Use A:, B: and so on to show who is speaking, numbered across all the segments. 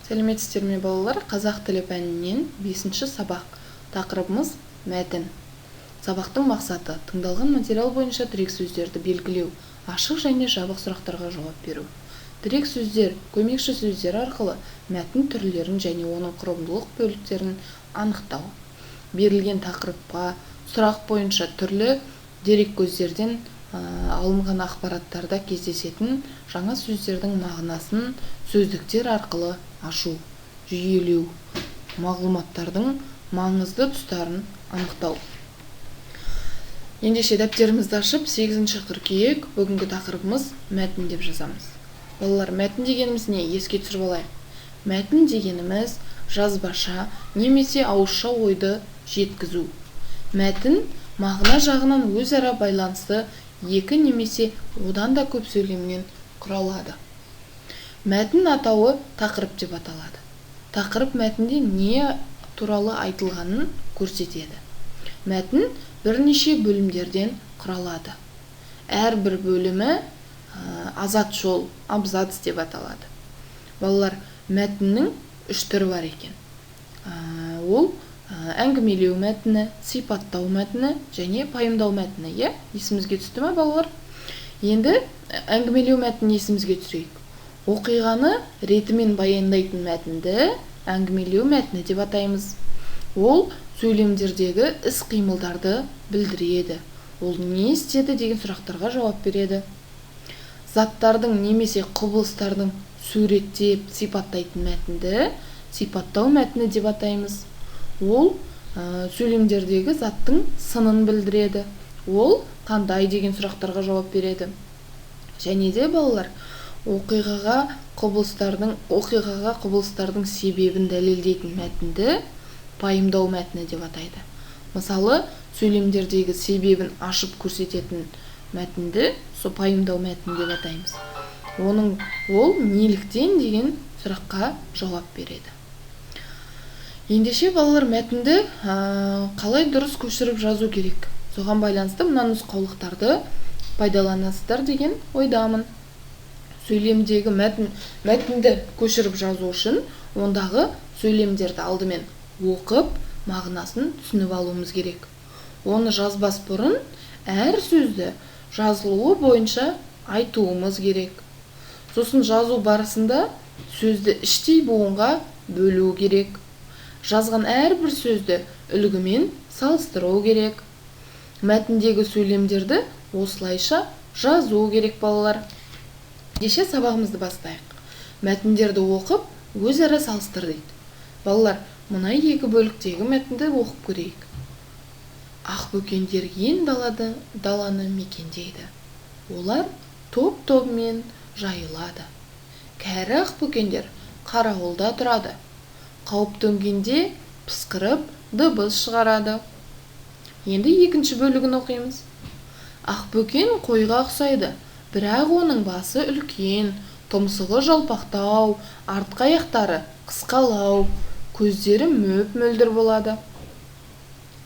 A: Сәлеметсіздер ме, балалар! Қазақ тілі пәнінен бесінші сабақ. Тақырыбымыз – мәтін. Сабақтың мақсаты: тыңдалған материал бойынша тірек сөздерді белгілеу, ашық және жабық сұрақтарға жауап беру, тірек сөздер, көмекші сөздер арқылы мәтін түрлерін және оның құрылымдық бөліктерін анықтау, берілген тақырыпқа сұрақ бойынша түрлі дереккөздерден алынған ақпараттарда кездесетін жаңа сөздердің мағынасын сөздіктер арқылы ашу, жүйелеу, мағлұматтардың маңызды тұстарын анықтау. Ендеше, дәптерімізді ашып, 8 қыркүйек, бүгінгі тақырыбымыз мәтін деп жазамыз. Балалар, мәтін дегеніміз не? Еске түсіріп алайық. Мәтін дегеніміз – жазбаша немесе ауызша ойды жеткізу. Мәтін мағына жағынан өзара байланысты екі немесе одан да көп сөйлемнен құралады. Мәтін атауы тақырып деп аталады. Тақырып мәтінде не туралы айтылғанын көрсетеді. Мәтін бірнеше бөлімдерден құралады. Әрбір бөлімі азат жол, абзац деп аталады. Балалар, мәтіннің үш түрі бар екен. Ол әңгімелеу мәтіні, сипаттау мәтіні және пайымдау мәтіні. Иә, есімізге түсті ме, балалар? Енді әңгімелеу мәтінін есімізге түсірейік. Оқиғаны ретімен баяндайтын мәтінді әңгімелеу мәтіні деп атаймыз. Ол сөйлемдердегі іс-қимылдарды білдіреді. Ол не істеді деген сұрақтарға жауап береді. Заттардың немесе құбылыстардың суреттеп сипаттайтын мәтінді сипаттау мәтіні деп атаймыз. Ол сөйлемдердегі заттың сынын білдіреді. Ол қандай деген сұрақтарға жауап береді. Және де, балалар, оқиғаға, құбылыстардың себебін дәлелдейтін мәтінді пайымдау мәтіні деп атайды. Мысалы, сөйлемдердегі себебін ашып көрсететін мәтінді сол пайымдау мәтіні деп атаймыз. Оның ол неліктен деген сұраққа жауап береді. Ендеше, балалар, мәтінді қалай дұрыс көшіріп жазу керек, соған байланысты мына нұсқаулықтарды пайдаланасыздар деген ойдамын. Сөйлемдегі мәтінді көшіріп жазу үшін ондағы сөйлемдерді алдымен оқып, мағынасын түсініп алуымыз керек. Оны жазбас бұрын әр сөзді жазылуы бойынша айтуымыз керек. Сосын жазу барысында сөзді іштей буынға бөлу керек. Жазған әрбір сөзді үлгімен салыстыру керек. Мәтіндегі сөйлемдерді осылайша жазу керек, балалар. Ендеше, сабағымызды бастайық. Мәтіндерді оқып, өзара салыстыр дейді. Балалар, мына екі бөліктегі мәтінді оқып көрейік. Ақбөкендер ен даланы мекендейді. Олар топ тобымен жайылады. Кәрі ақбөкендер қарауылда тұрады. Қауіп төнгенде пысқырып дыбыс шығарады. Енді екінші бөлігін оқимыз. Ақбөкен қойға ұқсайды, бірақ оның басы үлкен, тұмсығы жалпақтау, артқы аяқтары қысқалау, көздері мөп мөлдір болады.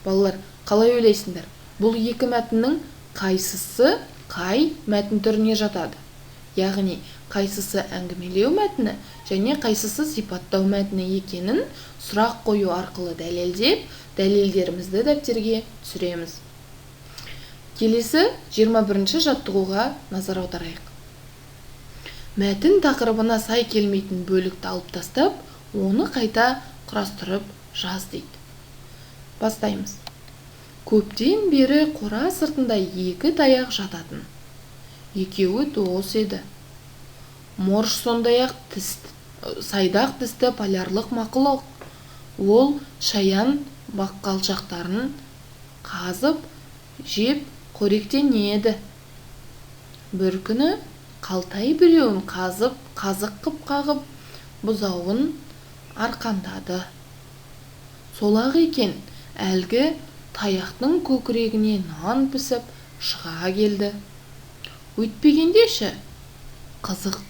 A: Балалар, қалай ойлайсыңдар, бұл екі мәтіннің қайсысы қай мәтін түріне жатады? Яғни қайсысы әңгімелеу мәтіні және қайсысы сипаттау мәтіні екенін сұрақ қою арқылы дәлелдеп, дәлелдерімізді дәптерге түсіреміз. Келесі 21 жаттығуға назар аударайық. Мәтін тақырыбына сай келмейтін бөлікті алып тастап, оны қайта құрастырып жаз дейді. Бастаймыз. Көптен бері қора сыртында екі таяқ жататын. Екеуі дос еді. Морж сондай-ақ тіс, сайдақ тісті полярлық мақұлық. Ол шаян бақалшақтарын қазып жеп қоректенеді. Бір күні Қалтай біреуін қазып, қазық қып қағып, бұзауын арқандады. Сол-ақ екен, әлгі таяқтың көкірегіне нан пісіп шыға келді. Өйтпегенде ше, қызық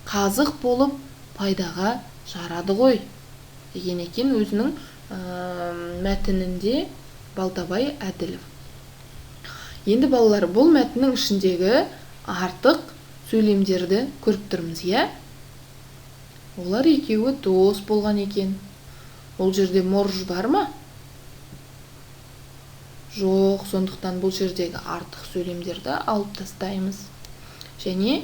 A: қазық болып пайдаға жарады ғой, деген екен өзінің мәтінінде Балтабай Әділов. Енді, балалар, бұл мәтіннің ішіндегі артық сөйлемдерді көріп тұрмыз, иә? Олар екеуі дос болған екен. Ол жерде морж бар ма? Жоқ, сондықтан бұл жердегі артық сөйлемдерді алып тастаймыз. Және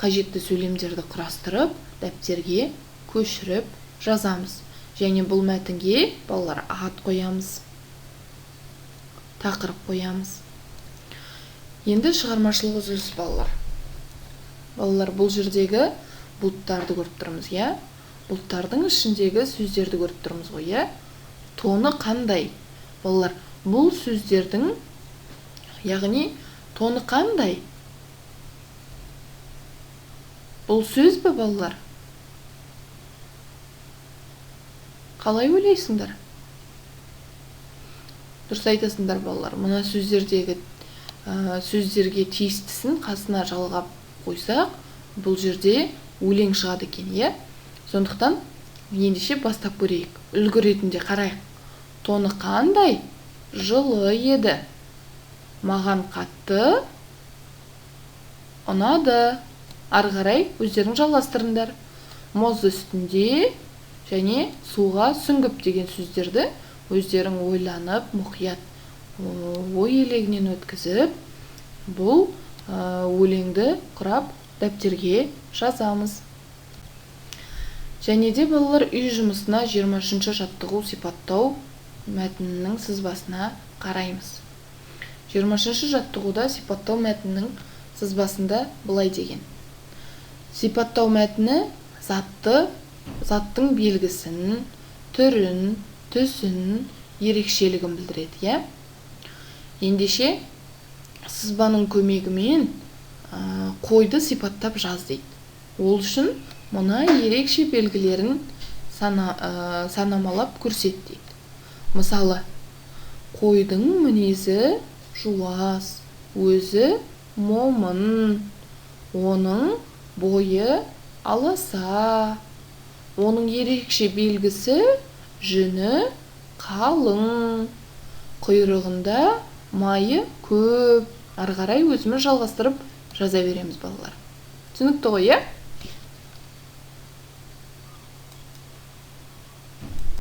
A: қажетті сөйлемдерді құрастырып, дәптерге көшіріп жазамыз. Және бұл мәтінге балалар ат қоямыз, тақырып қоямыз. Енді шығармашылық үзіліс балалар. Балалар, бұл жердегі бұлттарды көріп тұрмыз, иә? Бұлттардың ішіндегі сөздерді көріп тұрмыз ғой, иә? Тоны қандай? Балалар, бұл сөздердің, яғни тоны қандай? Бұл сөз бе, балалар? Қалай ойлайсыңдар? Дұрыс айтасыңдар, балалар. Мына сөздердегі сөздерге тиістісін қасына жалғап қойсақ, бұл жерде өлең шығады екен, иә? Сондықтан ендеше бастап көрейік. Үлгі ретінде қарайық. Тоны қандай? Жылы еді. Маған қатты ұнады. Ары қарай өздерің жалғастырыңдар. Мұз үстінде және суға сүңгіп деген сөздерді өздерің ойланып, мұқият ой елегінен өткізіп, бұл өлеңді құрап дәптерге жазамыз. Және де балалар, үй жұмысына 23-ші жаттығу сипаттау мәтінінің сызбасына қараймыз. 23-ші жаттығуда сипаттау мәтінінің сызбасында былай деген. Сипаттау мәтіні заттың белгісін, түрін, түсін, ерекшелігін білдіреді, иә? Ендеше сызбаның көмегімен қойды сипаттап жаз дейді. Ол үшін мына ерекше белгілерін санамалап көрсет дейді. Мысалы, қойдың мінезі жуас, өзі момын, оның бойы аласа, оның ерекше белгісі жүні қалың, құйрығында майы көп. Ары қарай өзіміз жалғастырып жаза береміз, балалар. Түсінікті ғой, иә?